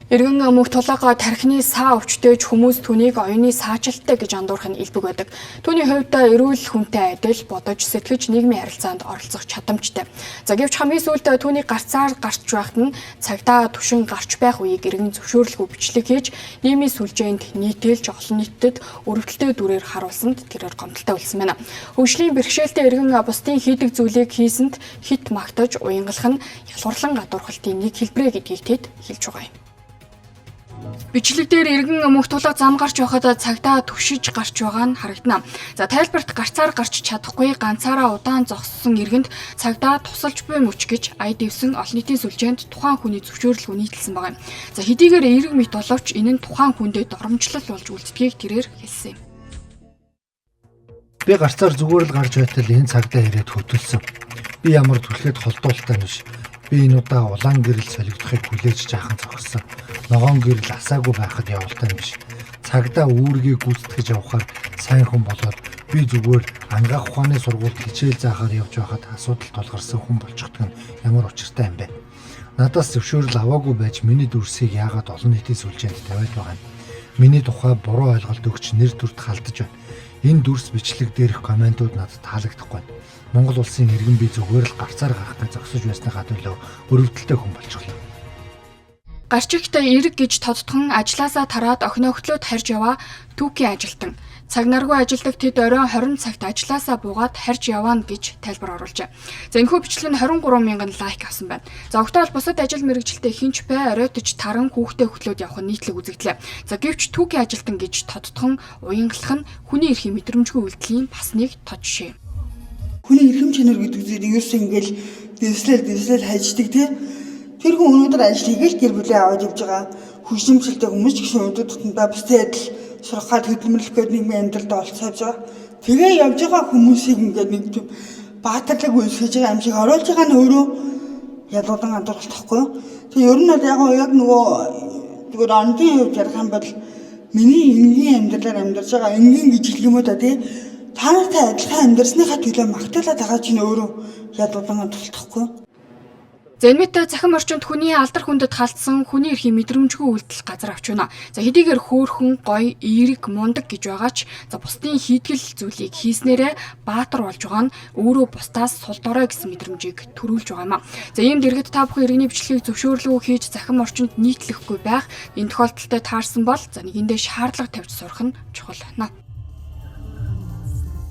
Иргэн мөх тулаага тархины саа өвчтөйж хүмүүс түүнийг оюуны саачлалтай гэж андуурах нь илбэг байдаг. Түүний хувьд эрүүл хүнтэй адил бодож сэтгэж нийгмийн харилцаанд оролцох чадамжтай. За гэвч хамгийн сүүлд түүний гарцаар гарч байхад нь цагдаа түшин гарч байх үеийг иргэн зөвшөөрлгүй бичлэг хийж нийгмийн сүлжээнд нийтэлж олон нийтэд өрөвдөлтөй дүрээр харуулсанд тэрээр гомдолтой үлдсэн байна. Хөгжлийн бэрхшээлтэй иргэн бусдын хийдэг зүйлийг хийсэнд хит магтаж уянгалах нь ялгуурлан гадуурхалтын нэг хэлбэрээ гэдгийг тэд хэлж байгаа юм. Бичлэг дээр иргэн мөх тулга зам гарч байхад цагдаа түшиж гарч байгаа нь харагдана. За тайлбарт гарцаар гарч чадахгүй ганцаараа удаан зогссон иргэнд цагдаа тусалж буй мөч гэж ая дэвсэн олон нийтийн сүлжээнд тухайн хүний зөвшөөрлгүй нийтэлсэн байгаа юм. За хэдийгээр эерэг мэт боловч энэ нь тухайн хүндээ доромжлол болж үлддгийг тэрээр хэлсэн юм. Би гарцаар зүгээр л гарч байтал энэ цагдаа ирээд хөтөлсөн. Би ямар түлхэд холдуултай биш. Би энэ удаа улаан гэрэл солигдохыг хүлээж жаахан зогссон. Ногоон гэрэл асаагүй байхад явалтай биш. Цагдаа үүргийг гүйцэтгэж явахаар сайн хүн болоод би зүгээр ангаах ухааны сургуульд хичээл заахаар явж байхад асуудал тулгарсан хүн болчихдог нь ямар учиртай юм бэ? Надаас зөвшөөрөл аваагүй байж миний дүрсийг яагаад олон нийтийн сүлжээнд тавиад байгаа юм? Миний тухай буруу ойлголт өгч нэр төрд халдаж байна. Энэ дүрс бичлэг дээрх комментууд надад таалагдахгүй байна. Монгол улсын иргэн би зүгээр л гарцаар гарах гэж зогсож байсныхаа төлөө өрөвдөлтэй хүн болчихлоо. Гарчигт эрэг гэж тодтгон ажлаасаа тараад охиноо хөтлөөд харж яваа түүхийн ажилтан. Цаг наргүй ажилдаг тэд оройн 20 цагт ажлаасаа буугаад харж яваана гэж тайлбар оруулжээ. За энэхүү бичлэг нь 23 мянган лайк авсан байна. За огтоо бол бусад ажил мэргэжилтэй хинч бай оройтож таран хүүхдээ хөтлөөд явах нь нийтлэг үзэгдлээ. За гэвч түүхийн ажилтан гэж тодтгон уянгалах нь хүний эрхийн мэдрэмжгүй үйлдэлийн бас нэг тод жишээ. Хүний эрхэм чанар гэдэг зүйл ерөөсөө ингээл дэвслэл дэвслэл хайждаг тий. Тэр хүн өнөөдөр ажил хийгээл гэр бүлээ аваад явж байгаа хөгжимчлөлтэй хүмүүс ч гэсэн өнөөдөр тутамдаа бусдын адил сурах гад хөдөлмөрлөх гээд нийгмийн амьдралд оролцож байгаа. Тэгээ явж байгаа хүмүүсийг ингээд нэг тийм баатарлаг үйлсгэж байгаа юм шиг оруулж байгаа нь өөрөө ялуулан гадуурхалт байхгүй юу. Тэгээ ер нь бол яг яг нөгөө зүгээр ондын хувьд ярих юм бол миний энгийн амьдралаар амьдарч байгаа энгийн гэж хэлэх юм уу та тий. Та нартай адилхан амьдарсныхаа төлөө магтаалаад байгаа чинь өөрөө ялуулан гадуурхалт байхгүй юу. За энэ мэт цахим орчинд хүний алдар хүндэд халдсан хүний эрхийн мэдрэмжгүй үйлдэл газар авч байна. За хэдийгээр хөөхөн, гоё, эерэг, мундаг гэж байгаа ч за бусдын хийдгэл зүйлийг хийснээрээ баатар болж байгаа нь өөрөө бусдаас сул дорой гэсэн мэдрэмжийг төрүүлж байгаа юм а. За ийм дэргэд та бүхэн иргэний бичлэгийг зөвшөөрлгүй хийж цахим орчинд нийтлэхгүй байх энэ тохиолдолтой таарсан бол за нэгэндээ шаардлага тавьж сурах нь чухал байна.